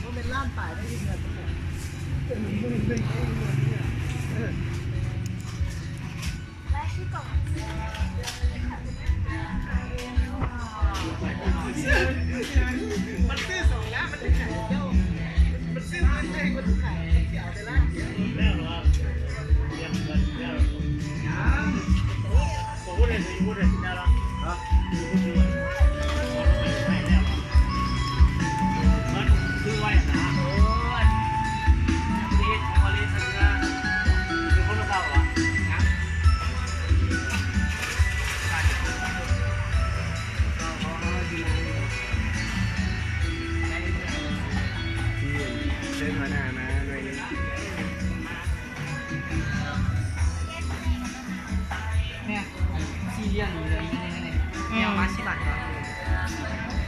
ບໍ່ແມ່ນລ້ານປາຍໄດ້ຢູ່ເຮືອນ ມັນຊື້ສອງລ້ານ ມັນໄດ້ຂາຍເຈົ້າ ມັນຊື້ເງິນໄດ້ ມັນຂາຍ ມັນຊິເອົາແຕ່ລ້ານດຽວ. ແມ່ນ ສີ່ຫຼຽນເລີຍ ແມ່ນ ເອົາມາສີ່ບາດກ່ອນ.